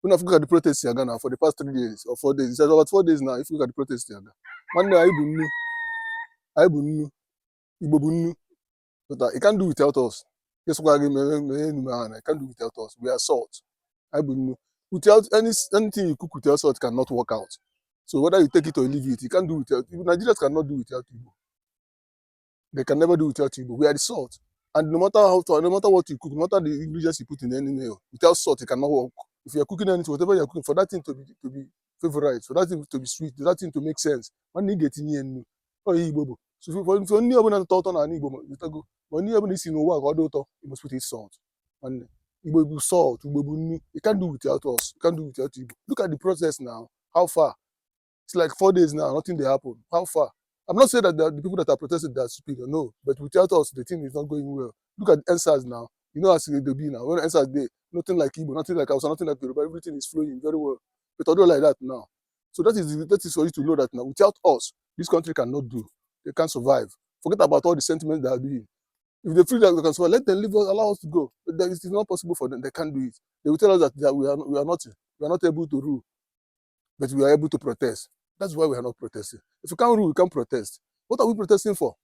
Unu afụgo ka the protest si aga now for the past 3 days or 4 days. It's about 4 days now. If you look at the protest si aga, nwanne, anyị bụ nnu, anyị bụ nnu. Igbo bụ nnu. But you can't do without us. Kesịkwa gị mee mee enu ahụ na you can't do without us. We are salt. Anyị bụ nnu. Without anything you cook without salt cannot work out. So whether you take it or leave it, you can't do without. Nigerians cannot do without Igbo. They can never do without Igbo. We are the salt. And no matter how, no matter what you cook, no matter the ingredients you put in any meal, without salt, it cannot work. If you are cooking anything, whatever you are cooking, for that thing to be favorite, for that thing to be sweet, for that thing to make sense, nwanne, ị ga-etinye ya nnu. Ọ ihe Igbo bụ. So for nri ọbụla na-atọ ụtọ n'ala Igbo, ma ịtago, ma nri ọbụla isi n'ụwa ka ọ dị ụtọ, you must put it salt. Nwanne, Igbo bụ salt, Igbo bụ nnu. You can't do without us. You can't do without Igbo. Look at the process now. How far? It's like 4 days now, nothing dey happen. How far? I'm not saying that the people that are protesting, they are superior. No, but without us, the thing is not going well. Look at EndSARS now. You know as e dey be now. When EndSARS dey, nothing like Igbo, nothing like Hausa, nothing like Yoruba. Everything is flowing very well. But although like that now. So that is for you to know that now, without us, this country cannot do. They can't survive. Forget about all the sentiments they are doing. If they feel that they can survive, let them leave us, allow us to go. But then it is not possible for them. They can't do it. They will tell us that we are nothing. We are not able to rule, but we are able to protest. That's why we are not protesting. If you can't rule, you can't protest. What are we protesting for?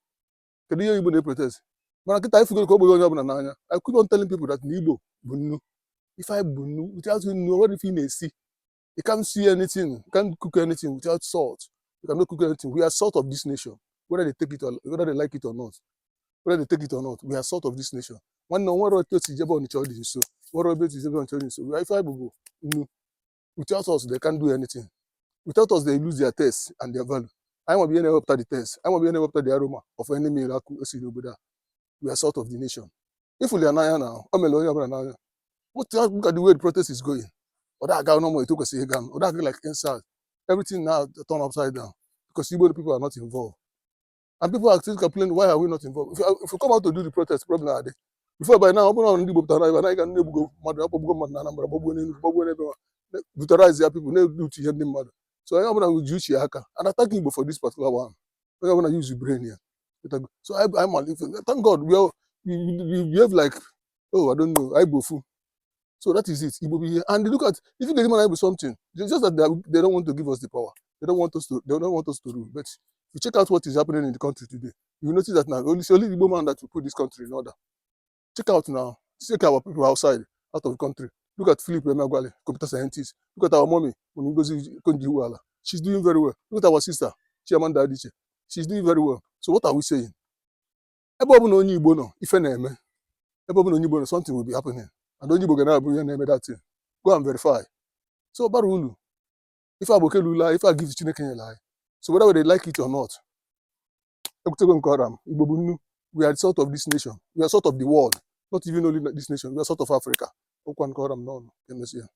Kedu ihe Igbo na-protest? Mana kịta ifugoro ka ọ bụghị onye ọbụla n'anya. I keep on telling people that na Igbo bụ nnu. Ife anyị bụ nnu. Without nnu, what if ị na-esi? You can't see anything. You can't cook anything without salt. You cannot cook anything. We are salt of this nation. Whether they take it or whether they like it or not. Whether they take it or not, we are salt of this nation. Nwanne, o nwere otu esi jebe Ọnịcha ọ dị nso. Nwere ebe esi jebe Ọnịcha ọ dị nso. Ife anyị bụ bụ nnu. Without us, they can't do anything. Without us, they lose their taste and their value. Anyị nwere ihe na-ewepụta the taste. Anyị nwere ihe na-ewepụta the aroma of any meal akụ esiri n'obodo a. We are salt of the nation. Ifuli ya n'anya na o mere onye ọbụla n'anya. What, look at the way the protest is going. Ọ da aga normal etu o kwesịrị ịga. Ọ da aga like inside. Everything now turn upside down because Igbo people are not involved. And people are still complaining, why are we not involved? If you come out to do the protest, problem adị. Before by now, ọ bụrụ na ndị Igbo pụtara ebe a, na na-egbugo mmadụ, akpọgbugo mmadụ na Anambra, gbagbuo n'Enugu, gbagbuo n'ebe a, brutalize ya people, na-erutu ihe ndị mmadụ. So onye ọbụla ji uche ya aka and attack Igbo for this particular one. Onye ọbụla use brain ya. So thank God we behave like, oh, I don't know, I bụ ofu. So that is it. Igbo bụ ihe. And look at, if you get man something, it's just that they don't want to give us the power. They don't want us to rule. But if you check out what is happening in the country today, you will notice that now only Igbo man that will put this country in order. Check out now. Check our people outside, out of the country. Look at Philip Emeagwali, computer scientist. Look at our mommy, Mommy Ngozi Okonjo-Iweala. She's doing very well. Look at our sister, Chimamanda Adichie. She's doing very well. So what are we saying? Ebe ọbụla onye Igbo nọ, ife na-eme. Ebe ọbụla onye Igbo nọ, something will be happening. And onye Igbo ga na-abụ ihe na-eme that thing. Go and verify. So bara ulu. Ife a bụ oke lula, ife a gift Chineke nyere anyị. So whether they like it or not, ekwutego nke ọra m, Igbo bụ nnu. We are the salt of this nation. We are salt of the world. Not even only this nation. We are salt of Africa. Okwa nke ọra m n'ọnụ. Ka emesịa.